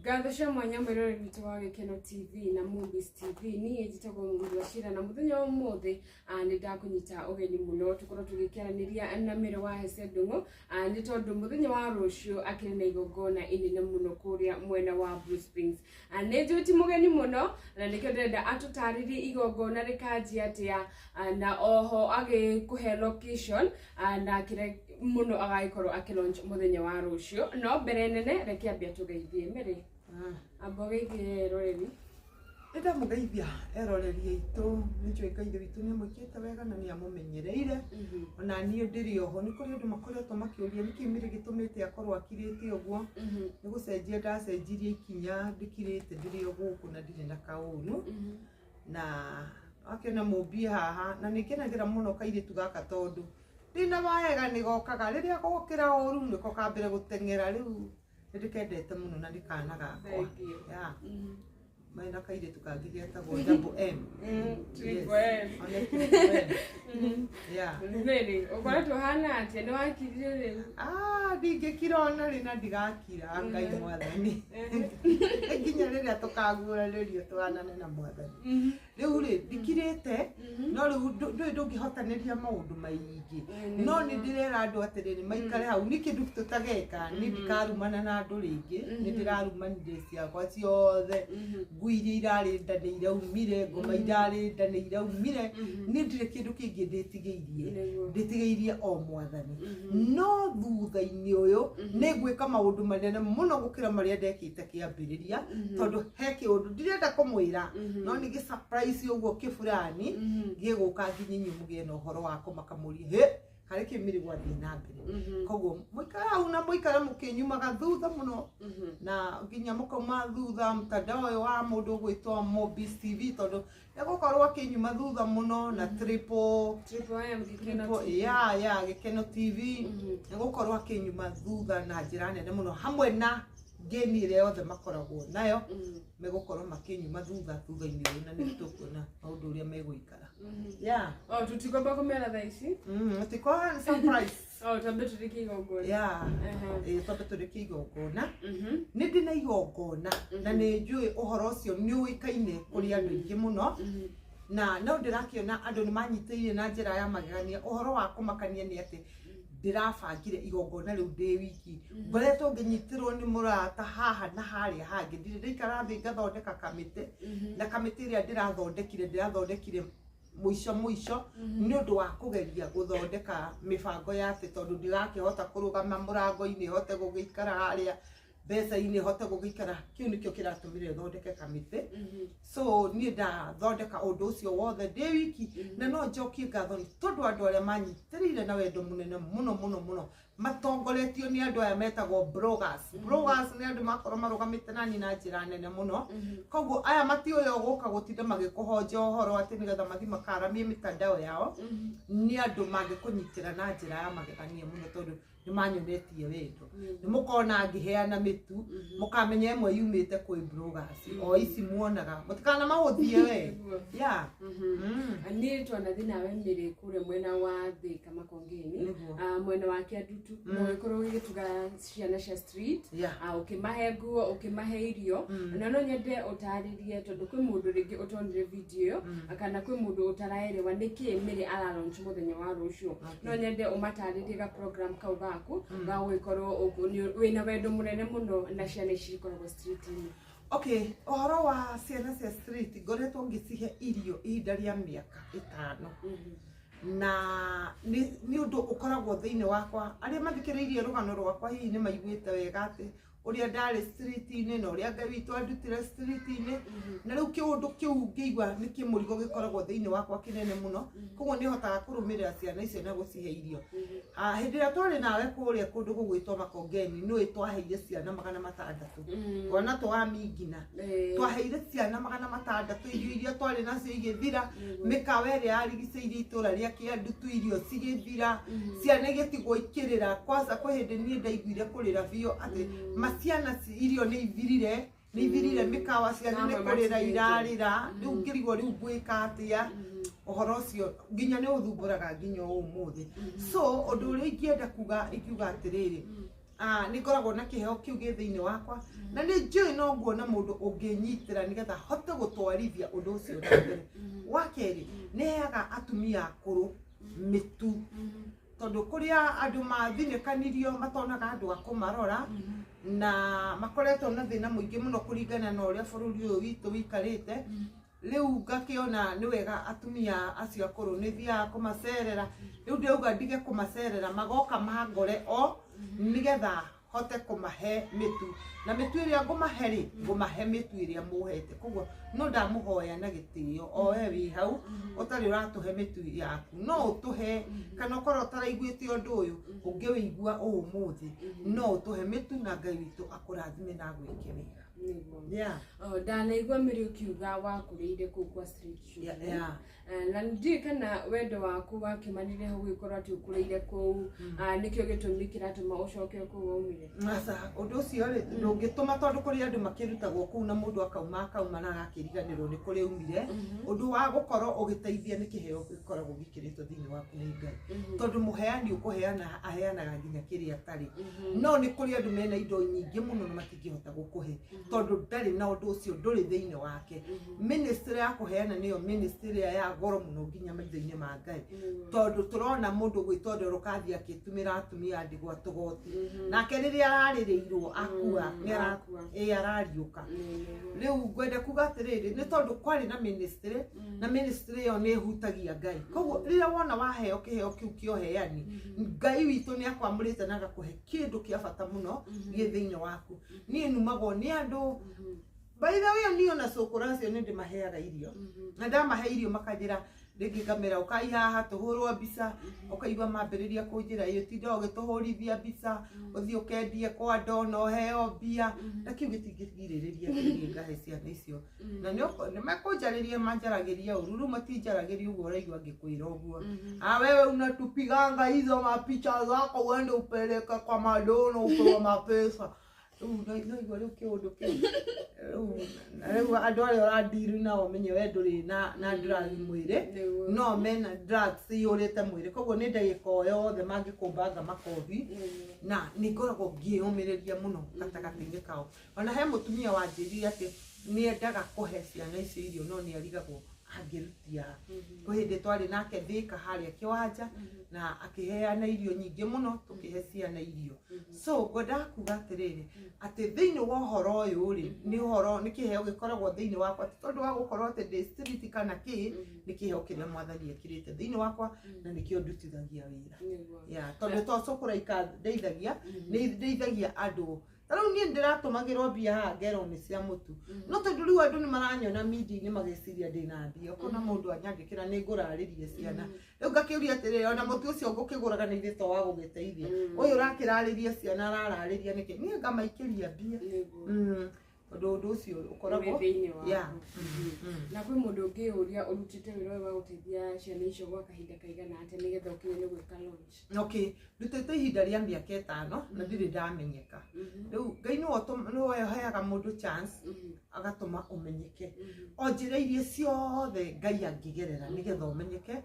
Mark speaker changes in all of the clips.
Speaker 1: Ngatho cia mwanya mwĩroreri witũ wa Gĩkeno TV na Movies TV. Niĩ njĩtagwo Mũgũri wa Cira na mũthenya wa ũmũthĩ nĩ ndakũnyita ũgeni mũno tũkorwo tũgĩkĩaranĩria na Mary wa Hesse Ndung'u, nĩ tondũ mũthenya wa rũciũ akĩrĩ na igongona inene mũno kũrĩa mwena wa Blue Springs. Nĩ njũĩ ti mũgeni mũno na nĩkĩo ndĩrenda atũtarĩrie igongona rĩkanjia atĩa, na oho agĩkũhe location, na kĩrĩa mũno agagĩkorwo akĩlaunch mũthenya wa rũciũ. No mbere nene reke ambia tũgeithie Mary. Amba ũgeithie roreri.
Speaker 2: Nĩ ndamũgeithia eroreri aitũ. Nĩ njũĩ Ngai witũ nĩ amwĩkĩte wega na nĩ amũmenyereire. Ona niĩ ndĩrĩ oho. Nĩ kũrĩ andũ makoretwo makĩũria nĩkĩ Mary gĩtũmĩte akorwo akirĩte ũguo. Nĩ gũcenjia ndacenjirie ikinya, ndĩkirĩte, ndĩrĩ o gũkũ na ndirĩ na kaũru. Na wakĩona mũmbie haha na nĩ ngenagĩra mũno kairĩtu gaka, tondũ ndĩna wega nĩ gokaga rĩrĩa gokĩra ũru nĩko kambere gũteng'era. Rĩu nĩ ndĩkendete mũno na nĩ kana gakwa.
Speaker 1: Thank you.
Speaker 2: Yeah. Mena kairĩtu kangĩ getagwo Double M.
Speaker 1: Triple M.
Speaker 2: One Triple M. Yeah.
Speaker 1: Mary, ũkoretwo hana atĩa? Nĩ wakirire rĩu?
Speaker 2: Ah, ndingĩkira ona rĩ na ndigakira Ngai mwathani nginya rĩrĩa tũkaguũranĩrio tũhanane na mwathani. Rĩu rĩ, ndikirĩte, no rĩu ndũĩ ndũngĩhotanĩria maũndũ maingĩ. No nĩ ndĩrera andũ atĩrĩrĩ, maikare hau nĩ kĩndũ tũtageka. Nĩ ndikarumana na andũ rĩngĩ. Nĩ ndĩrarumanire ciakwa ciothe. Ngui iria irarĩ nda nĩ iraumire, ngoma irarĩ nda nĩ iraumire. Nĩ ndirĩ kĩndũ kĩngĩ ndĩtigĩirie. Ndĩtigĩirie o mwathani. No thutha-inĩ ũyũ nĩ ngwĩka maũndũ manene mũno gũkĩra marĩa ndekĩte kĩambĩrĩria, tondũ he kĩũndũ ndirenda kũmwĩra, no nĩ gĩ surprise ũguo kĩburani gĩgũka nginya inyuĩ mũgĩe na ũhoro wa kũmaka mũrie hĩ harĩ kĩ Mary gwathiĩ na mbere. Koguo mũikare hau na mũikare mũkĩnyumaga thutha mũno na nginya mũkauma thutha mtandao ũyũ wa mũndũ ũgwĩtwo Mobis TV, tondũ nĩgũkorwo akĩnyuma thutha mũno na Triple
Speaker 1: Triple M Gĩkeno
Speaker 2: Triple
Speaker 1: TV.
Speaker 2: Ya Gĩkeno TV nĩgũkorwo akĩnyuma thutha na njĩra nene mũno, hamwe na ngeni ĩrĩa yothe makoragwo nayo. Megũkorwo makĩnyuma thutha thutha-inĩ ũyũ na nĩ tũkuona maũndũ ũrĩa megũikara. Yeah.
Speaker 1: Oh, tutikwamba kũmera thaa ici.
Speaker 2: Tiko surprise.
Speaker 1: Oh, twambe tũrĩkie igongona.
Speaker 2: Yeah. Ĩĩ, twambe tũrĩkie igongona. Nĩ ndĩ na igongona na nĩ njũĩ ũhoro ũcio nĩ ũĩkaine kũrĩ andũ aingĩ mũno, na no ndĩrakĩona andũ nĩ manyitĩrĩire na njĩra ya magegania. Ũhoro wa kũmakania nĩ atĩ ndĩrabangire igongona rĩu ndĩ wiki. Ngoretwo ngĩnyitĩrwo nĩ mũrata haha na harĩa hangĩ. Ndirĩ ndaikara thĩ ngathondeka kamĩtĩ, na kamĩtĩ ĩrĩa ndĩrathondekire mũico mũico nĩ ũndũ wa kũgeria gũthondeka mĩbango ya atĩ tondũ ndirakĩhota kũrũgama mũrango-inĩ, hote gũgĩikara harĩa mbeca-inĩ, hote gũgĩikara. Kĩu nĩkĩo kĩratũmire thondeke kamĩtĩ. So niĩ ndathondeka ũndũ ũcio wothe ndĩ wiki, na no njokie ngatho nĩ tondũ andũ arĩa manyitĩrĩire na wendo mũnene mũno mũno mũno, matongoretio nĩ andũ aya metagwo bloggers. Bloggers nĩ andũ makorwo marũgamĩte nani na njĩra nene mũno. Koguo aya matiũĩ gũka gũtinda magĩkũhonja ũhoro atĩ nĩgetha mathiĩ makaramie mitandao yao. Nĩ andũ mangĩkũnyitĩra na njĩra ya magegania mũno, tondũ nĩ manyonetie wendo. Nĩ mũkona ngĩheana mĩtu, mũkamenya ĩmwe yumĩte kwĩ bloggers o ici muonaga. Mũtikana mahũthie we. Yeah.
Speaker 1: Niĩ twanathi nawe Mary kũrĩa mwena wa Thika Makongeni. Mwena wa Kĩandutu, na ũgĩkorwo ũgĩgĩtuga ciana cia street, ũkĩmahe nguo, ũkĩmahe irio. Na no nyende ũtarĩrie, tondũ kwĩ mũndũ rĩngĩ ũtonire video ĩyo, kana kwĩ mũndũ ũtaraerewa nĩkĩ Mary aralaunch mũthenya wa rũciũ. No nyende ũmatarĩrie ga program kau gaku ga gũgĩkorwo wĩna wendo mũnene mũno na ciana ici ikoragwo street-inĩ.
Speaker 2: Okay, ũhoro wa ciana cia street, ngoretwo ngĩcihe irio ihinda rĩa mĩaka 5, na nĩ ũndũ ũkoragwo thĩinĩ wakwa. Arĩa mathikĩrĩirie rũgano rwakwa hihi nĩ maiguĩte wega atĩ ũrĩa ndarĩ street-inĩ na ũrĩa Ngai witũ andutire street-inĩ, na rĩu kĩũndũ kĩu ngĩigua nĩ kĩmũrigo gĩkoragwo thĩinĩ wakwa kĩnene mũno. Koguo nĩ hotaga kũrũmĩrĩra ciana icio na gũcihe irio. Hĩndĩ ĩrĩa twarĩ nawe kũrĩa kũndũ gũgwĩtwo Makongeni, nĩũĩ twaheire ciana 600, twana twa mingina. Twaheire ciana 600 irio iria twarĩ nacio igĩthira. Mĩkawa ĩrĩa yarigicĩirie itũra rĩa Kĩandutu, irio cigĩthira, ciana igĩtigwo ikĩrĩra. Kwanza kwĩ hĩndĩ niĩ ndaiguire kũrĩra biũ atĩ maciana irio nĩ ithirire, nĩ ithirire mĩkawa, ciana nĩ
Speaker 1: Amwe
Speaker 2: kũrĩra
Speaker 1: matigĩte.
Speaker 2: irarĩra. Rĩu ngĩrigwo rĩu ngwĩka atĩa. Ũhoro ũcio nginya nĩ ũthumbũraga nginya ũmũthĩ. So ũndũ ũrĩa ingĩenda kuga, ingiuga atĩrĩrĩ, Nĩ ngoragwo na kĩheo kĩu gĩ thĩinĩ wakwa na nĩ njũĩ no nguona mũndũ ũngĩnyitĩra nĩgetha hote gũtwarithia ũndũ ũcio na mbere. Wa kerĩ, nĩ heaga atumia akũrũ mĩtu tondũ kũrĩa andũ mathinĩkanirio matonaga andũ a kũmarora na makoretwo na thĩna mũingĩ mũno kũringana na ũrĩa bũrũri ũyũ witũ wĩikarĩte. Rĩu ngakĩona nĩ wega atumia acio akũrũ nĩ thiaga kũmacerera. Rĩu ndĩrauga ndige kũmacerera, magoka mangore o nĩgetha hote kũmahe mĩtu, na mĩtu ĩrĩa ngũmahe rĩ, ngũmahe mĩtu ĩrĩa mũhete. Koguo no ndamũhoya na gĩtĩo, o we wĩ hau ũtarĩ ũratũhe mĩtu yaku, no ũtũhe, kana ũkorwo ũtaraiguĩte ũndũ ũyũ ũngĩwĩigua ũmũthĩ, no ũtũhe mĩtu na Ngai witũ akũrathime na agwĩke wega. Yeah.
Speaker 1: Ndanaigua Mary ũkiuga wakũrĩire kũu kwa street children. Na ndiũĩ kana wendo waku wakiumanire hau gũgĩkorwo atĩ ũkũrĩire kũu, nĩkĩo gĩtũmi kĩratũma ũcoke kũu waumire.
Speaker 2: Aca, ũndũ ũcio rĩ ndũngĩtũma, tondũ kũrĩ andũ makĩrutagwo kũu na mũndũ akauma na agakĩriganĩrwo nĩ kũrĩa aumire. Ũndũ wa gũkorwo ũgĩteithia nĩ kĩheo gĩkoragwo gĩkĩrĩtwo thĩinĩ waku nĩ Ngai, tondũ mũheani ũkũheana aheanaga nginya kĩrĩa atarĩ. No nĩ kũrĩ andũ mena indo nyingĩ mũno na matingĩhota gũkũhe tondũ ndarĩ na ũndũ ũcio, ndũrĩ thĩinĩ wake. Ministry ya kũheana nĩyo ministry ya goro mũno nginya maitho-inĩ ma Ngai, tondũ tũrona mũndũ gwĩtwo Ndorokathi akĩtumĩra atumia ndigwa tũgoti, nake rĩrĩa ararĩrĩirwo akua nĩ arariũka. Rĩu ngwenda kuga atĩrĩrĩ, nĩ tondũ kwarĩ na ministry, na ministry ĩyo nĩ ĩhutagia Ngai. Koguo rĩrĩa wona waheo kĩheo kĩu kĩa ũheani, Ngai witũ nĩ akwamũrĩte na agakũhe kĩndũ kĩa bata mũno gĩ thĩinĩ waku. Niĩ numagwo nĩ andũ. By the way, niĩ ona cũkũra acio nĩ ndĩmaheaga irio, na ndamahe irio makanjĩra rĩngĩ ngamera ũkai haha tũhũrwo mbica, ũkaigua mambĩrĩria kũnjĩra ĩ ũtinda ũgĩtũhũrithia mbica, ũthiĩ ũkendie kwa ndona ũheo mbia, na kĩu gĩtingĩgirĩrĩria atĩ ngahe ciana icio. Na nĩ mekũnjarĩria, manjaragĩria ũru, rĩu matinjaragĩria ũguo ũraigua ngĩkwĩra ũguo. Ah, wewe unatupiganga hizo mapicha zako uende upeleke kwa madono upewe mapesa. Rĩu no igua rĩu kĩũndũ kĩu rĩu andũ arĩa ũrandiru nao menye we ndũrĩ na drug mwĩrĩ, no mena drugs ciyũrĩte mwĩrĩ. Koguo nĩ ndagĩka o yothe mangĩkũmbanga makobi, na nĩ ngoragwo ngĩyũmĩrĩria mũno gatagatĩ-inĩ kao. Ona he mũtumia wanjĩrire atĩ nĩ endaga kũhe ciana icio irio no nĩ arigagwo angĩrutia. Kwĩ hĩndĩ twarĩ nake Thika harĩa kĩwanja na akĩheana irio nyingĩ mũno, tũkĩhe ciana irio. So ngwendaga kuga atĩrĩrĩ, atĩ thĩinĩ wa ũhoro ũyũ rĩ, nĩ ũhoro nĩ kĩheo gĩkoragwo thĩinĩ wakwa, ti tondũ wa gũkorwo atĩ ndĩ street kana kĩ, nĩ kĩheo kĩrĩa Mwathani ekĩrĩte thĩinĩ wakwa na nĩkĩo ndutithagia wĩra. Yeah, tondũ to cũkũraika ndeithagia, nĩ ndeithagia andũ. Ta rĩu niĩ ndĩratũmagĩrwo mbia haha ngerwo nĩ cia mũtu, no tondũ rĩu andũ nĩ maranyona media-inĩ mageciria ndĩna mbia, ũkona mũndũ anyandĩkĩra nĩ ngũrarĩria ciana. Rĩu ngakĩũria atĩrĩrĩ, ona mũtu ũcio ngũkĩgũraga na ithe to wa gũgĩteithia ũyũ ũrakĩrarĩria ciana arararĩria nĩkĩ, niĩ ngamaikĩria mbia, tondũ ũndũ ũcio ũkoragwo
Speaker 1: thĩinĩ waku. Na kwĩ mũndũ ũngĩũria ũrutĩte wĩra ũyũ wa gũteithia ciana icio gwa kahinda kaigana atĩa nĩgetha ũkinye nĩ gwĩka launch?
Speaker 2: Okay, ndutĩte ihinda rĩa mĩaka 5 na ndirĩ ndamenyeka. Rĩu Ngai nĩwe ũheaga mũndũ chance agatũma ũmenyeke o njĩra iria ciothe Ngai angĩgerera nĩgetha ũmenyeke.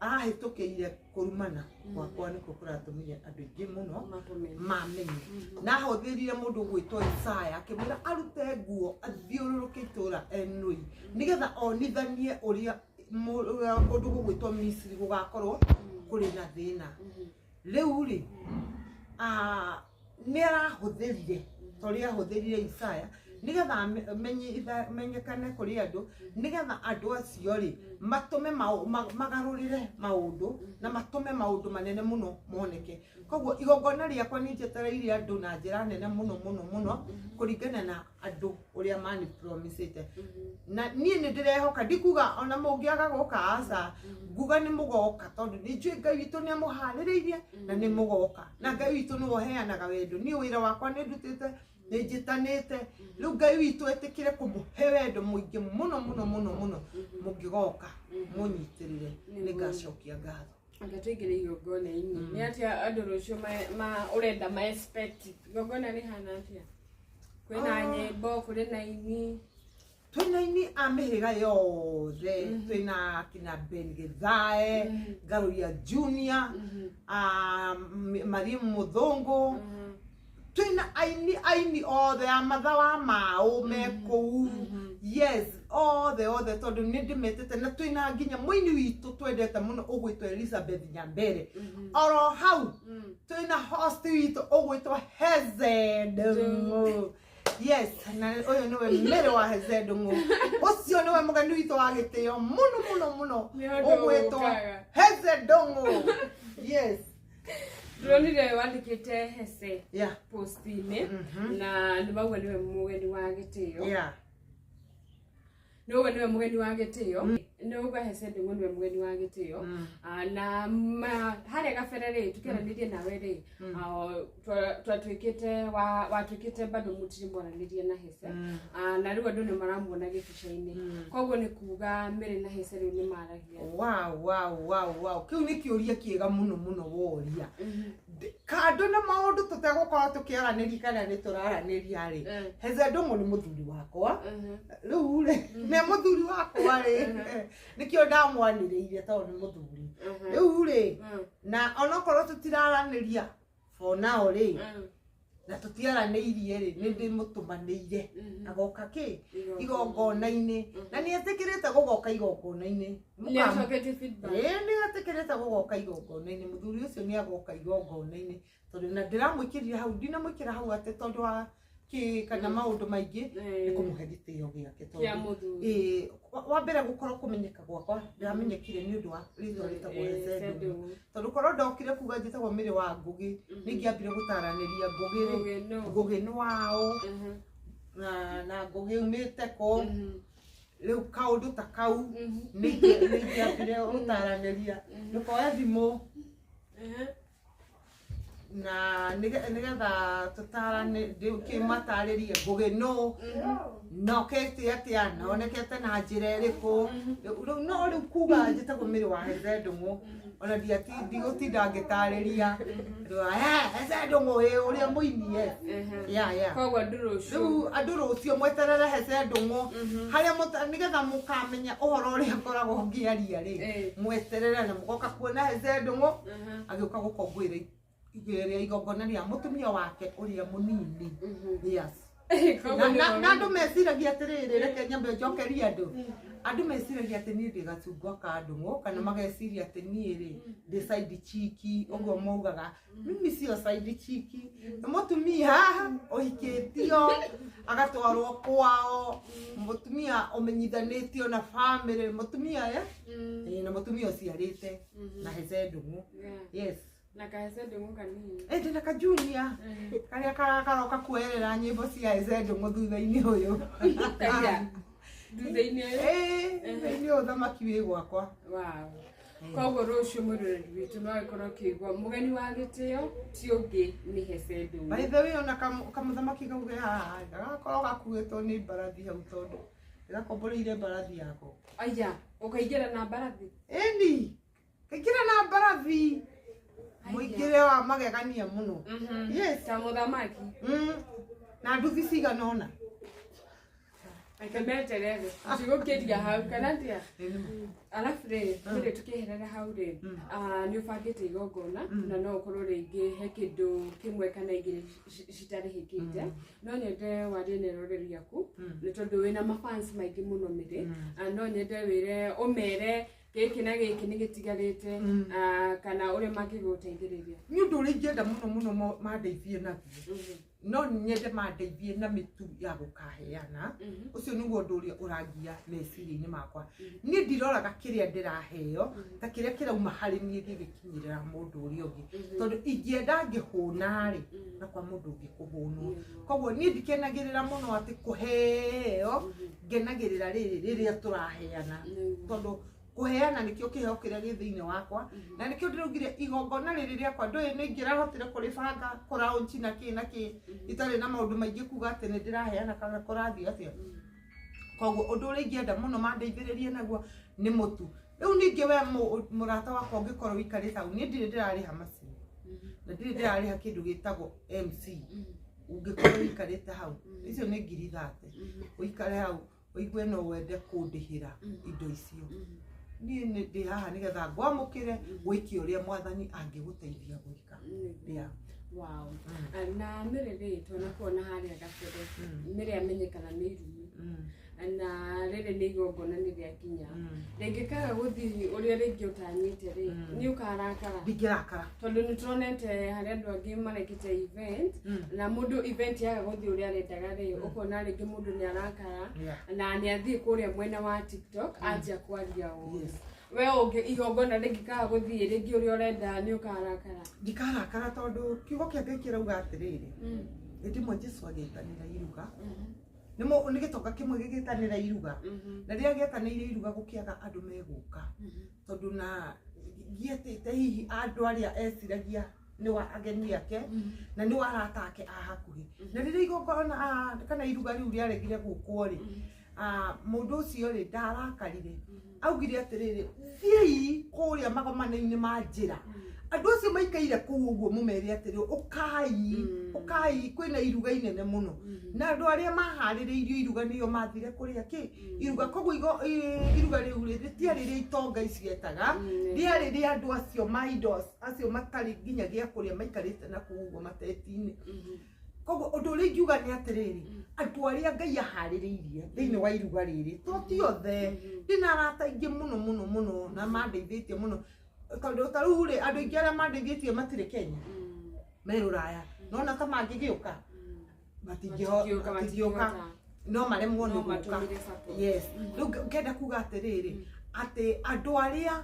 Speaker 2: Ahĩtũkĩire kũrumana gwakwa nĩkuo kũratũmire andũ aingĩ mũno mamenye. Na ahũthĩrire mũndũ ũgwĩtwo Isaya akĩmwĩra arute nguo athiũrũrũke itũũra enũi nĩgetha onithanie ũrĩa kũndũ gũgwĩtwo Misiri gũgakorwo kũrĩ na thĩna. Rĩu rĩ, nĩ arahũthĩrire ta ũrĩa ahũthĩrire Isaya nĩgetha menyekane kũrĩ andũ, nĩgetha andũ acio rĩ matũme magarũrĩre maũndũ na matũme maũndũ manene mũno moneke. Koguo igongona rĩakwa nĩ njetereire andũ na njĩra nene mũno mũno mũno kũringana na andũ ũrĩa mani promisĩte. Na niĩ nĩ ndĩrehoka, ndikuga ona mũngĩaga gũka, aca, nguga nĩ mũgoka, tondũ nĩ njũĩ Ngai witũ nĩ amũharĩrĩirie na nĩ mũgoka, na Ngai witũ nĩwe ũheanaga wendo. Niĩ wĩra wakwa nĩ ndutĩte, nĩ njĩtanĩte, rĩu Ngai witũ etĩkĩre kũmũhe wendo mũingĩ mũno mũno mũno mũno. Mũngĩgoka mũnyitĩrĩre, nĩ ngacokia ngatho.
Speaker 1: Anga tũingĩre igongona-inĩ. Nĩ atĩa andũ rũciũ ũrenda ma expect igongona rĩhana atĩa? Kwĩna nyĩmbo, kũrĩ na aini?
Speaker 2: Twĩna aini a mĩhĩrĩga yothe, twĩna kina Ben Githae, Ngaruiya Junior, Mariam Muthungu, Twina aini othe a matha wa mao me kũu. Yes, othe othe, tondũ nĩ ndĩmetĩte, na twĩna nginya mũini witũ twendete mũno ũgwĩtwo Elizabeth Nyambere oro hau. Twĩna host witũ ũgwĩtwo Heze Ndung'u. Yes, na ũyũ nĩwe Mary wa Heze Ndung'u. Ũcio nĩwe mũgeni witũ wa gĩtĩo mũno mũno mũno,
Speaker 1: Nĩ ũndũ
Speaker 2: ũgwĩtwo
Speaker 1: ũkaga.
Speaker 2: Heze Ndung'u. Yes.
Speaker 1: Ndĩronire wandĩkĩte Hece post-inĩ, na nĩ mauga nĩwe mũgeni wa gĩtĩo. Nĩuga nĩwe mũgeni wa gĩtĩo, nĩuga Hece Ndung'u nĩwe mũgeni wa gĩtĩo. Na harĩa gabere rĩ, tũkĩaranĩria nawe rĩ, twatuĩkĩte watuĩkĩte bado mũtirĩ mwaranĩria na Hece. Na rĩu andũ nĩ maramuona gĩbica-inĩ, koguo nĩ kuga Mary na Hece rĩu nĩ maragia?
Speaker 2: Wow, kĩu nĩ kĩũria kĩega mũno mũno woria. Kando na maũndũ tũtegũkorwo tũkĩaranĩria kana nĩ tũraranĩria rĩ, Heze Ndung'u nĩ mũthuri wakwa. Rĩu rĩ, nĩ mũthuri wakwa rĩ, nĩkĩo ndamwanĩrĩire, tondũ nĩ mũthuri. Rĩu rĩ, na onokorwo tũtiraranĩria for now rĩ, na tũtiaranĩirie rĩ, nĩ ndĩmũtũmanĩire agoka kĩ igongona-inĩ, na nĩ etĩkĩrĩte gũgoka igongona-inĩ.
Speaker 1: Nĩ acoketie feedback?
Speaker 2: Ĩĩ, nĩ etĩkĩrĩte gũgoka igongona-inĩ. Mũthuri ũcio nĩ agoka igongona-inĩ, tondũ na ndĩramwĩkĩrire hau, ndinamwĩkĩra hau atĩ tondũ wa kĩ kana maũndũ maingĩ, nĩ kũmũhe gĩtĩo gĩake,
Speaker 1: kĩa
Speaker 2: tondũ
Speaker 1: mũthuri.
Speaker 2: Ĩĩ, wa mbere gũkorwo kũmenyeka gwakwa, ndĩramenyekire nĩ ũndũ wa rĩtwa rĩtagwo Heze Ndung'u, tondũ korwo ndokire kuga njĩtagwo Mary wa Ngũgĩ, nĩ ingĩambire gũtaranĩria Ngũgĩ rĩ,
Speaker 1: Ngũgĩ no.
Speaker 2: Ngũgĩ nĩ wao, na Ngũgĩ umĩte kũ. Rĩu kaũndũ ta kau nĩ ingĩambire gũtaranĩria, ndũkoe thimũ na nĩgetha tũtarane, kĩmatarĩrie Ngũgĩ nũ, na okĩte atĩa, na onekete na njĩra ĩrĩkũ. Rĩu no rĩu kuga njĩtagwo Mary wa Heze Ndung'u, ona ndigũtinda ngĩtarĩria. Rĩu, "Eh, Heze Ndung'u, ĩ ũrĩa mũini, yes." Yeah.
Speaker 1: Koguo andũ rũciũ
Speaker 2: Rĩu andũ rũciũ mweterere Heze Ndung'u harĩa nĩgetha mũkamenya ũhoro ũrĩa ngoragwo ngĩaria rĩ. Mweterere na mũgoka kuona Heze Ndung'u agĩũka gũkũngũĩra rĩa igongona rĩa mũtumia wake ũrĩa mũnini. Yes.
Speaker 1: Koguo
Speaker 2: Na andũ meciragia atĩrĩrĩ, reke nyambe njokerie andũ. Andũ meciragia atĩ niĩ ndĩ gacungwa ka Ndung'u, kana mageciria atĩ niĩ rĩ, ndĩ side chick. Ũguo maugaga, mimi sio side chick. Nĩ mũtumia ũhikĩtio agatwarwo kwao, mũtumia ũmenyithanĩtio na family, mũtumia ĩ na mũtumia ũciarĩte na Heze Ndung'u. Yes.
Speaker 1: Na kahece Ndung'u kanini.
Speaker 2: Ĩ, ndĩna kajunia karĩa karoka kuoerera nyĩmbo cia Heze Ndung'u thutha-inĩ ũyũ.
Speaker 1: Kaira thutha-inĩ ũyũ.
Speaker 2: Ĩ, thutha-inĩ ũyũ thamaki wĩ gwakwa.
Speaker 1: Wow. Koguo rũciũ mwĩroreri witũ no agĩkorwo akĩigua mũgeni wa gĩtĩo ti ũngĩ nĩ Hece Ndung'u.
Speaker 2: By the way, ona kamũthamaki kau ke haha gagakorwo gakuĩtwo nĩ mbarathi hau, tondũ ndĩrakomboreire mbarathi yako.
Speaker 1: Aya, ũkaingĩra na mbarathi?
Speaker 2: Ĩni, kaingĩra na mbarathi, mũingĩre wa magegania mũno. Yes.
Speaker 1: Ta mũthamaki.
Speaker 2: Na nduthi cigana ũna.
Speaker 1: Reke meterere tigũkĩria hau kana atĩa. Arabu rĩ, rĩrĩ tũkĩeherera hau rĩ, nĩ ũbangĩte igongona, na no ũkorwo rĩngĩ he kĩndũ kĩmwe kana igĩrĩ citarĩhĩkĩte, no nyende warie na eroreri aku, nĩ tondũ wĩna mafans maingĩ mũno mĩrĩ. No nyende wĩre ũmere gĩkĩ na gĩkĩ nĩ gĩtigarĩte, kana ũrĩa mangĩgũteithĩrĩria.
Speaker 2: Nĩ ũndũ ũrĩa ingĩenda mũno mũno mandeithie naguo, no nyende mandeithie na mĩtu ya gũkaheana. Ũcio nĩguo ũndũ ũrĩa ũrangia meciria-inĩ makwa. Niĩ ndiroraga kĩrĩa ndĩraheo ta kĩrĩa kĩrauma harĩ niĩ gĩgĩkinyĩrĩra mũndũ ũrĩa ũngĩ, tondũ ingĩenda ngĩhũna rĩ, na kwa mũndũ ũngĩ kũhũnwo. Koguo niĩ ndikenagĩrĩra mũno atĩ kũheo, ngenagĩrĩra rĩrĩ rĩrĩa tũraheana, tondũ kũheana nĩkĩo kĩheo kĩrĩa gĩ thĩinĩ wakwa, na nĩkĩo ndĩraugire igongona rĩrĩ rĩakwa ndũĩ nĩ ingĩrahotire kũrĩbanga kũraunchi na kĩ na kĩ, itarĩ na maũndũ maingĩ kuga atĩ nĩ ndĩraheana kana kũrathiĩ atĩa. Koguo ũndũ ũrĩa ingĩenda mũno mandeithĩrĩrie naguo nĩ mũtu. Rĩu ningĩ we mũrata wakwa ũngĩkorwo ũikarĩte hau, niĩ ndirĩ ndĩrarĩha macini na ndirĩ ndĩrarĩha kĩndũ gĩtagwo MC. Ũngĩkorwo ũikarĩte hau, icio nĩ 30,000, ũikare hau ũigue no wende kũndĩhĩra indo icio, niĩ nĩ ndĩ haha nĩgetha ngwamũkĩre wĩke ũrĩa mwathani angĩgũteithia gwĩka. Yeah.
Speaker 1: Wow. Na Mary rĩ, twanakuona harĩa gabere. Mary amenyekana nĩ irumi. Na rĩrĩ nĩ igongona nĩ rĩakinya, rĩngĩkaga gũthiĩ ũrĩa rĩngĩ ũtanyĩte rĩ, nĩ ũkarakara?
Speaker 2: Ndingĩrakara.
Speaker 1: Tondũ nĩ tũronete harĩ andũ angĩ marekĩte event, na mũndũ event yaga gũthiĩ ũrĩa arendaga rĩ, ũkona rĩngĩ mũndũ nĩ arakara na nĩ athiĩ kũrĩa mwena wa TikTok anjia kwaria ũũ. We ũngĩ igongona rĩngĩkaga gũthiĩ rĩngĩ ũrĩa ũrenda, nĩ ũkarakara?
Speaker 2: Ndikarakara, tondũ kiugo kĩa Ngai kĩrauga atĩrĩrĩ, hĩndĩ ĩmwe Jesu agĩtanĩra iruga, nĩ gĩtonga kĩmwe gĩgĩtanĩra iruga, na rĩrĩa gĩetanĩire iruga gũkĩaga andũ megũka, tondũ na gĩetĩte hihi andũ arĩa eciragia nĩ wa ageni ake na nĩ wa arata ake a hakuhĩ. Na rĩrĩa igongona kana iruga rĩu rĩaregire gũkwo rĩ, mũndũ ũcio rĩ ndarakarire, augire atĩrĩrĩ, "Thiĩi kũrĩa magomano-inĩ ma njĩra, andũ acio maikaire kũu ũguo, mũmere atĩrĩ, ũkai, ũkai, kwĩna iruga inene mũno." Na andũ arĩa maharĩrĩirio iruga nĩo mathire kũrĩa kĩ iruga. Koguo iruga rĩu rĩ rĩtiarĩ rĩa itonga ici etaga, rĩarĩ rĩa andũ acio maindo acio matarĩ nginya gĩa kũrĩa, maikarĩte na kũu ũguo mateti-inĩ. Koguo ũndũ ũrĩa ingiuga nĩ atĩrĩrĩ, andũ arĩa Ngai aharĩrĩirie thĩinĩ wa iruga rĩrĩ, to ti othe. Ndĩna arata aingĩ mũno mũno mũno na mandeithĩtie mũno, tondũ ta rĩu rĩ, andũ aingĩ arĩa mandeithĩtie matirĩ Kenya, me Rũraya. Nona ta mangĩgĩũka,
Speaker 1: matingĩũka.
Speaker 2: Matingĩũka, no maremwo nĩ
Speaker 1: no
Speaker 2: gũka.
Speaker 1: Matũmire support.
Speaker 2: Yes, rĩu ngenda kuga atĩrĩrĩ, atĩ andũ arĩa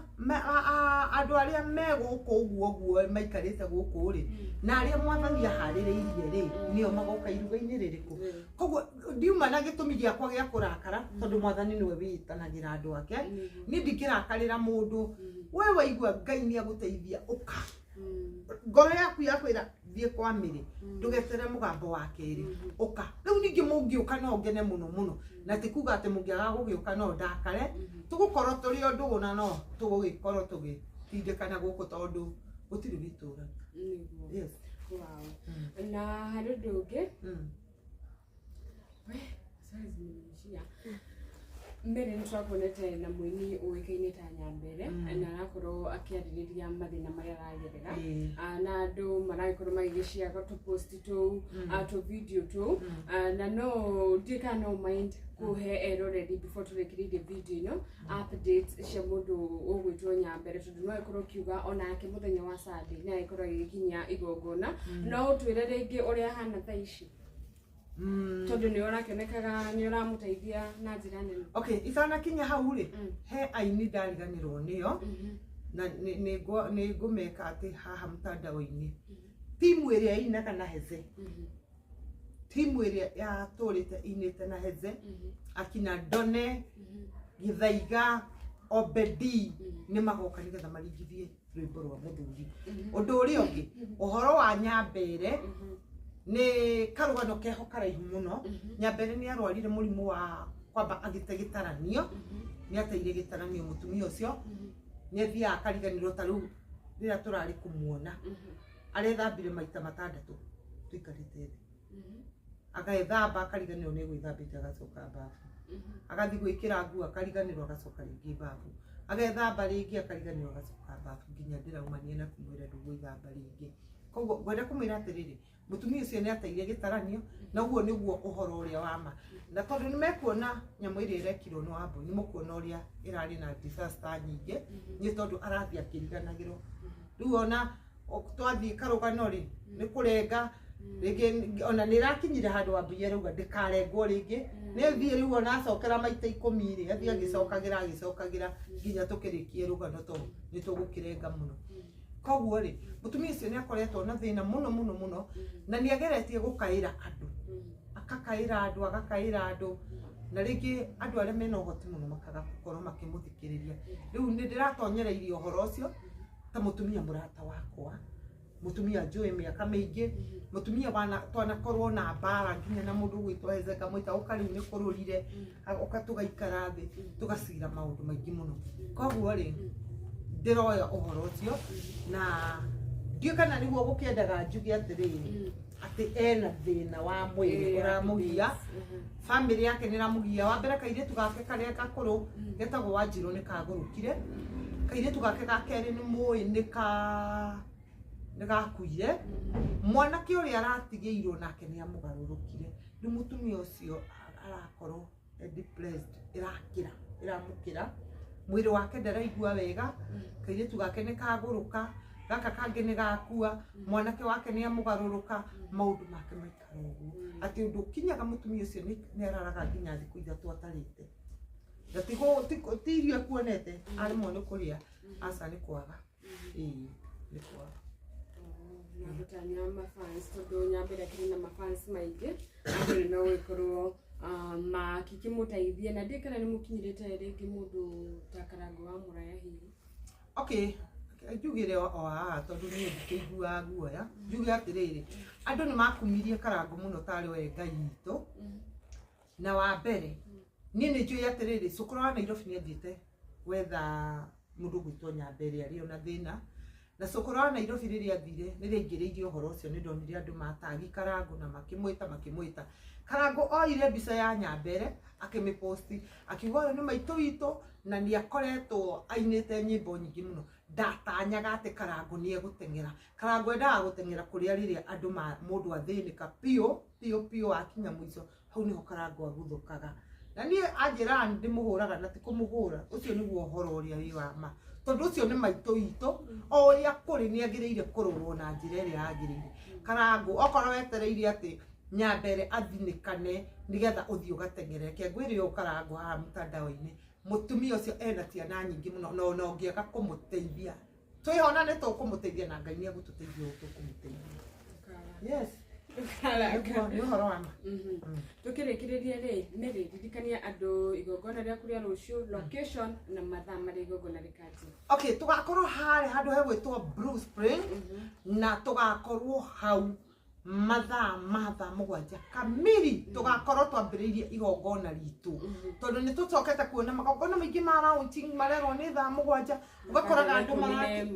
Speaker 2: andũ arĩa me gũkũ ũguo ũguo maikarĩte gũkũ rĩ, na arĩa Mwathani aharĩrĩirie rĩ, nĩo magoka iruga-inĩ rĩrĩkũ. Koguo ndiuma na gĩtũmi gĩakwa gĩa kũrakara, tondũ Mwathani nĩwe wĩĩtanagĩra andũ ake. Niĩ ndingĩrakarĩra mũndũ. We waigua Ngai nĩ agũteithia, ũka. Ngoro yaku yakwĩra thiĩ kwa mĩrĩ, ndũgeterere mũgambo wa kerĩ, ũka. Rĩu ningĩ mũngĩũka no ngene mũno mũno, na ti kuga atĩ mũngĩaga gũgĩũka no ndakare. Tũgũkorwo tũrĩ o ndũgũ na no tũgũgĩkorwo tũgĩtindĩkana gũkũ, tondũ gũtirĩ wĩtũra.
Speaker 1: Nĩguo.
Speaker 2: Yes.
Speaker 1: Wow. Na harĩ ũndũ ũngĩ. We, sorry, zimeniishia. Mbere nĩ twakuonete na mũini ũĩkaine ta Nyambere, na arakorwo akĩarĩrĩria mathĩna marĩa aragerera. Na andũ maragĩkorwo magĩgĩciaga tũ post tũu, tũ video tũu. Na no ndiũĩ kana no mind kũhe eroreri, before tũrĩkĩrĩirie video ĩno, updates cia mũndũ ũgwĩtwo Nyambere, tondũ no agĩkorwo ũkiuga onake mũthenya wa Sunday nĩ agĩkorwo agĩgĩkinyia igongona. No ũtwĩre rĩngĩ ũrĩa ahana thaa ici, tondũ nĩ ũrakĩonekaga nĩ ũramũteithia na njĩra nene?
Speaker 2: Okay, itanakinya hau rĩ, he aini ndariganĩrwo nĩo, na nĩ ngũmeka atĩ haha mtandao-inĩ, timu ĩrĩa ĩinaga na Heze, timu ĩrĩa yatũrĩte inĩte na Heze, akina Ndone, Gĩthaiga, Obedi, nĩ magoka nĩgetha maringithie rwĩmbo rwa mũthuri. Ũndũ ũrĩa ũngĩ, ũhoro wa Nyambere, nĩ karũgano keho karaihu mũno. Nyambere nĩ arwarire mũrimũ wa kwamba agĩte gĩtaranio, nĩ ateire gĩtaranio. Mũtumia ũcio nĩ athiaga akariganĩrwo. Ta rĩu rĩrĩa tũrarĩ kũmuona, arethambire maita 6 tũikarĩte thĩ. Agethamba akariganĩrwo nĩ gwĩthambĩte, agacoka babu, agathiĩ gwĩkĩra nguo, akariganĩrwo, agacoka rĩngĩ babu, agethamba rĩngĩ, akariganĩrwo, agacoka babu, nginya ndĩraumania na kũmwĩra ndũgwĩthamba rĩngĩ. Koguo ngwenda kũmwĩra atĩrĩrĩ, mũtumia ũcio nĩ ateire gĩtaranio, na ũguo nĩguo ũhoro ũrĩa wa ma. Na tondũ nĩ mekuona nyamũ ĩrĩa ĩrekirwo nĩ Wambui, nĩ mũkuona ũrĩa ĩrarĩ na disaster nyingĩ, nĩ tondũ arathiĩ akĩriganagĩrwo. Rĩu ona twathiĩ karũgano rĩ, nĩ kũrenga rĩngĩ, ona nĩ ĩrakinyire handũ Wambui arauga ndĩkarengwo rĩngĩ. Nĩ thiĩ rĩu ona acokera maita 10 rĩ, athiĩ agĩcokagĩra agĩcokagĩra nginya tũkĩrĩkie rũgano, to nĩ tũgũkĩrenga mũno. Koguo rĩ, mũtumia ũcio nĩ akoretwo na thĩna mũno mũno mũno, na nĩ ageretie gũkaĩra andũ, akakaĩra andũ, agakaĩra andũ, na rĩngĩ andũ arĩa mena ũhoti mũno makaga gũkorwo makĩmũthikĩrĩria. Rĩu nĩ ndĩratonyereirie ũhoro ũcio ta mũtumia mũrata wakwa, mũtumia njũĩ mĩaka mĩingĩ, mũtumia wana twanakorwo na mbara nginya na mũndũ ũgwĩtwo Heze, ngamwĩta ũka rĩu nĩ kũrũrire, ũka tũgaikara thĩ tũgacira maũndũ maingĩ mũno. Koguo rĩ, ndĩroya ũhoro ũcio na ndiũĩ kana nĩguo gũkĩendaga njuge atĩrĩrĩ, atĩ ena thĩna wa mwĩrĩ ũramũgia, family yake nĩ ĩramũgia. Wa mbere, kairĩtu gake karĩa gakũrũ getagwo Wanjirũ nĩ kagũrũkire. Kairĩtu gake ga kerĩ nĩ mũĩ nĩ ka Nĩ gakuire. Mwanake ũrĩa aratigĩirwo nake nĩ amũgarũrũkire. Rĩu mũtumia ũcio arakorwo e depressed, ĩrakĩra, ĩramũkĩra. Mwĩrĩ wake ndaraigua wega, kairĩtu gake nĩ kagũrũka, gaka kangĩ nĩ gakua, mwanake wake nĩ amũgarũrũka, maũndũ make maikara ũguo. Atĩ ũndũ ũkinyaga mũtumia ũcio nĩ araraga nginya thikũ 3 atarĩte. Na ti irio ekuonete, aremwo nĩ kũrĩa, aca nĩ kwaga. Ĩĩ, nĩ kwaga.
Speaker 1: Na gũtanya mafans tondũ Nyambere akĩrĩ na mafans maingĩ, andũ nĩ megũgĩkorwo makĩkĩmũteithia na ndiũĩ kana nĩ mũkinyĩrĩte rĩngĩ mũndũ ta Karangũ wa Mũraya hihi.
Speaker 2: Okay, njugire o haha tondũ niĩ ndikĩiguaga guoya. Njuge atĩrĩrĩ, andũ nĩ makumirie Karangũ mũno tarĩ we Ngai witũ. Na wa mbere, niĩ nĩ njũĩ atĩrĩrĩ, cũkũrũ wa Nairobi nĩ athiĩte gwetha mũndũ ũgwĩtwo Nyambere arĩ ona thĩna. Na cũkũrũ wa Nairobi rĩrĩa athire, nĩ rĩaingĩrĩirie ũhoro ũcio, nĩ ndonire andũ matagi Karangũ na makĩmwĩta. Karangũ oire mbica ya Nyambere, akĩmĩposti, akiuga ũyũ nĩ maitũ witũ, na nĩ akoretwo ainĩte nyĩmbo nyingĩ mũno. Ndatanyaga atĩ Karangũ nĩ egũteng'era. Karangũ endaga gũteng'era kũrĩa rĩrĩa andũ mũndũ athĩnĩka biũ, biũ, biũ akinya mũico, hau nĩho Karangũ aguthũkaga. Na niĩ anjĩraga nĩ ndĩmũhũraga na ti kũmũhũra, ũcio nĩguo ũhoro ũrĩa wĩ wa ma. Tondũ ũcio nĩ maitũ witũ, o ũrĩa kũrĩ nĩ agĩrĩire kũrorwo na njĩra ĩrĩa yagĩrĩire. Karangũ, okorwo wetereire atĩ Nyambere athinĩkane nĩgetha ũthiĩ ũgateng'ere, reke ngwĩre ũũ Karangũ haha mtandao-inĩ, mũtumia ũcio ena ciana nyingĩ mũno, na ona ũngĩaga kũmũteithia, twĩho na nĩ tũkũmũteithia na Ngai nĩ egũtũteithia ũũ tũkũmũteithia. Yes. Nĩ ũhoro wa ma.
Speaker 1: Tũkĩrĩkĩrĩria rĩ, Mary, ririkania andũ igongona rĩaku rĩa rũciũ, location na mathaa marĩa igongona rĩkanjia.
Speaker 2: Okay, tũgakorwo harĩa handũ hegwĩtwo Blue Spring, na tũgakorwo hau mathaa ma thaa 7 kamiri, tũgakorwo twambĩrĩirie igongona ritũ. Tondũ nĩ tũcokete kuona magongona maingĩ ma launching marerwo nĩ thaa 7, ũgakoraga andũ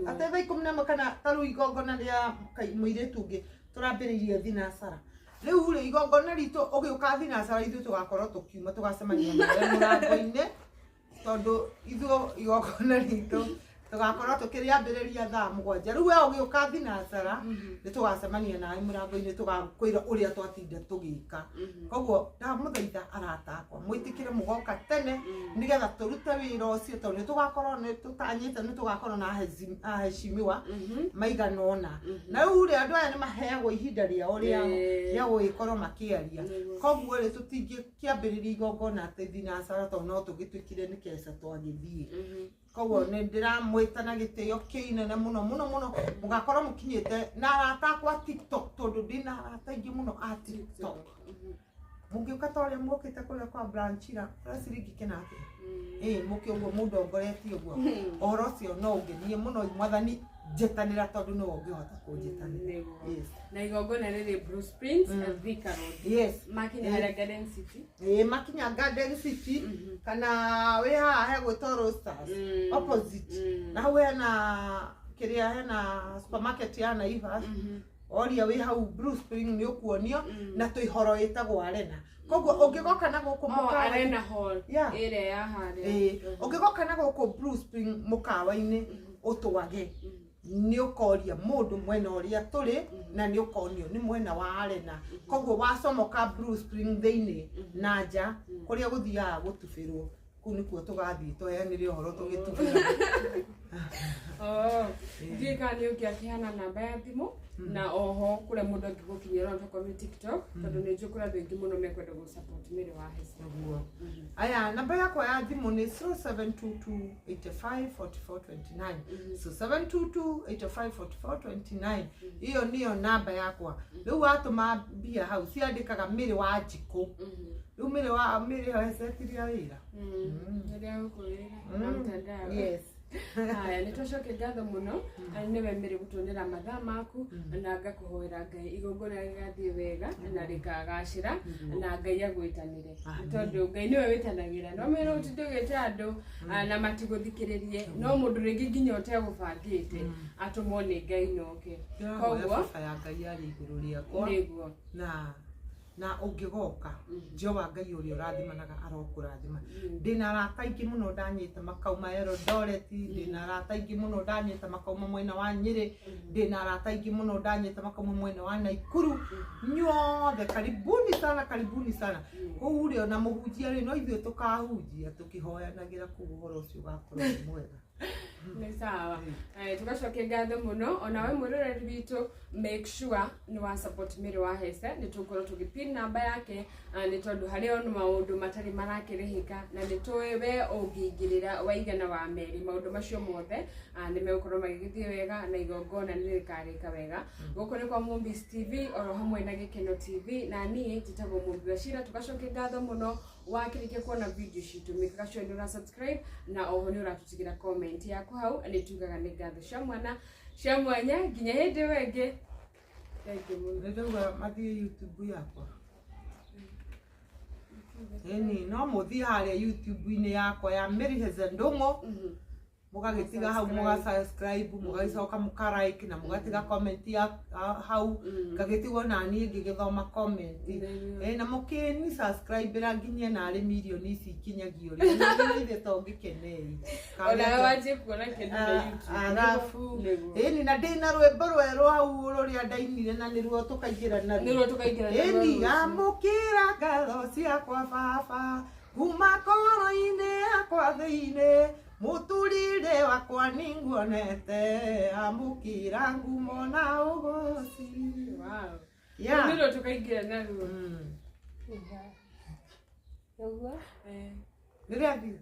Speaker 2: atĩ thaa 11 kana ta rĩu igongona rĩa mũirĩtu ũngĩ tũrambĩrĩirie thinacara. Rĩu rĩ, igongona ritũ ũgĩũka thinacara ithuĩ tũgakorwo tũkiuma tũgacemania nawe mũrango-inĩ, tondũ ithuĩ igongona ritũ tũgakorwo tũkĩrĩambĩrĩria thaa 7. Rĩu we ũgĩũka thinacara nĩ tũgacemania nawe mũrango-inĩ, tũgakwĩra ũrĩa twatinda tũgĩka. Koguo ndamũthaitha arata akwa mwĩtĩkĩre mũgoka tene nĩgetha tũrute wĩra ũcio, tondũ nĩ tũgakorwo nĩ tũtanyĩte nĩ tũgakorwo na aheshimiwa maigana ũna. Na rĩu rĩ, andũ aya nĩ maheagwo ihinda rĩao rĩa gũgĩkorwo makĩaria. Koguo rĩ, tũtingĩkĩambĩrĩria igongona atĩ thinacara tondũ no tũgĩtuĩkire nĩ keca twagĩthiĩ. Koguo nĩ ndĩramwĩta na gĩtĩo kĩinene mũno mũno mũno, mũgakorwo mũkinyĩte na arata akwa TikTok, tondũ ndĩna arata aingĩ mũno a TikTok. Mũngĩũka ta ũrĩa mũkĩte kũrĩa kwa Branchira, kũrĩa ciringi kĩnake. Ĩĩ, mũke ũguo mũndongoretie ũguo. Ũhoro ũcio no ũngenie mũno, Mwathani njĩtanĩra tondũ nĩwe ũngĩhota kũnjĩtanĩra. Yes.
Speaker 1: Na igongona rĩrĩ Blue Springs, Thika Road.
Speaker 2: Yes.
Speaker 1: Makinya harĩa Garden City.
Speaker 2: Ĩĩ, makinya Garden City, kana wĩ haha hegwĩtwo Roasters, opposite. Na hau hena kĩrĩa, hena supermarket ya Naivas. Oria wĩ hau Blue Spring nĩ ũkuonio, na twĩ horo ĩtagwo Arena. Koguo ũngĩgoka na gũkũ mũkawa
Speaker 1: Arena Hall.
Speaker 2: Yeah.
Speaker 1: Ĩrĩa ya harĩa.
Speaker 2: Ĩĩ, ũngĩgoka na gũkũ Blue Spring mũkawa-inĩ ũtwage, nĩ ũkoria mũndũ mwena ũrĩa tũrĩ, na nĩ ũkonio nĩ mwena wa Arena. Koguo wacomoka Blue Spring thĩinĩ na nja kũrĩa gũthiaga gũtubĩrwo, kũu nĩkuo tũgathiĩ tũheanĩre ũhoro tũgĩtubĩra.
Speaker 1: Ndiũĩ kana nĩ ũngĩakĩheana namba ya thimũ, na oho kũrĩa mũndũ angĩgũkinyĩra ona tokorwo nĩ TikTok, tondũ nĩ njũĩ kũrĩ andũ aingĩ mũno mekwenda gũ support Mary wa Hesse.
Speaker 2: Nĩguo. Aya, namba yakwa ya thimũ nĩ 0722 85 44 29. So 722 85 44 29, iyo niyo namba yakwa. Rĩu watũma mbia hau ciandĩkaga Mary wa Njikũ. Rĩu Mary wa Mary Hesse tiria wĩra.
Speaker 1: Rĩrĩa gũkũ wĩra na mtandao.
Speaker 2: Yes.
Speaker 1: Haya, nĩ twacokia ngatho mũno nĩwe Mary gũtuonera mathaa maku, na ngakũhoera Ngai igongona rĩgathiĩ wega na rĩkagacĩra, na Ngai agwĩtanĩre, tondũ Ngai nĩwe wĩtanagĩra. No mera ũtinde ũgĩta andũ na matigũthikĩrĩrie, no mũndũ rĩngĩ nginya ũtegũbangĩte atũmwo nĩ Ngai noke.
Speaker 2: Ndĩrahoya
Speaker 1: Koguo
Speaker 2: baba ya Ngai arĩ igũrũ rĩakwa.
Speaker 1: Nĩguo.
Speaker 2: Na Na ũngĩgoka, Jehova Ngai ũrĩa ũrathimanaga arokũrathima. Ndĩna arata aingĩ mũno ndanyita makauma Eldoret, ndĩna arata aingĩ mũno ndanyita makauma mwena wa Nyĩrĩ, ndĩna arata aingĩ mũno ndanyita makauma mwena wa Naikuru. Nyuothe karibuni sana, karibuni sana. Kũu rĩ, ona mũhunjia rĩ, no ithuĩ tũkahunjia tũkĩhoyanagĩra kũu, ũhoro ũcio ũgakorwo wĩ mwega.
Speaker 1: Nĩ sawa. Tugacokia ngatho mũno onawe mwĩroreri witũ. Make sure nĩ wa support Mary wa Hese. Nĩ tũgũkorwo tũgĩpin namba yake, nĩ tondũ harĩ o maũndũ matarĩ marakĩrĩhĩka, na nĩ tũĩ we ũngĩingĩrĩra waigana wa Mary, maũndũ macio mothe nĩ megũkorwo magĩgĩthiĩ wega na igongona nĩ rĩkarĩka wega. Gũkũ nĩ kwa Mombis TV oro hamwe na Gĩkeno TV, na niĩ njĩtagwo Mũmbi wa Cira. Tugacokia ngatho mũno. Wakĩrĩkia kuona video citũ, mĩkaga sure nĩ ũra subscribe na oho nĩ ũratũtigĩra comment yaku hau. Nĩ tugaga nĩ ngatho cia mwana cia mwanya. Nginya hĩndĩ ĩyo ĩngĩ, thank you mũno.
Speaker 2: Nĩ ndauga mathiĩ YouTube yakwa. Ĩni no mũthiĩ harĩa YouTube-inĩ yakwa ya Mary Heze Ndung'u, mũgagĩtiga hau,
Speaker 1: Subscribe.
Speaker 2: Mũga subscribe, mũgagĩcoka mũka like na mũgatiga comment ya hau, ngagĩtigwo naniĩ ngĩgĩthoma comment. Na mũkĩni subscribe ra nginya narĩ mirioni ici ikinyagio rĩ, nĩ to ngĩkenei.
Speaker 1: Onawe wanjie kuona kĩndũ na YouTube.
Speaker 2: Arabu
Speaker 1: Nĩguo.
Speaker 2: Ĩni na ndĩna rwĩmbo rwerũ hau rũrĩa ndainire, na nĩruo tũkaingĩra naruo.
Speaker 1: Nĩruo tũkaingĩra naruo
Speaker 2: Ĩni
Speaker 1: rũciũ.
Speaker 2: Amũkĩra ngatho ciakwa baba kuma ngoro-inĩ yakwa thĩinĩ, mũtũrĩre wakwa nĩnguonete, amũkĩra ngumo na ũgoci.
Speaker 1: Wow.
Speaker 2: Yeah.
Speaker 1: Nĩruo tũkaingĩra naruo.
Speaker 3: Ũguo.
Speaker 2: Nĩrĩathiĩ.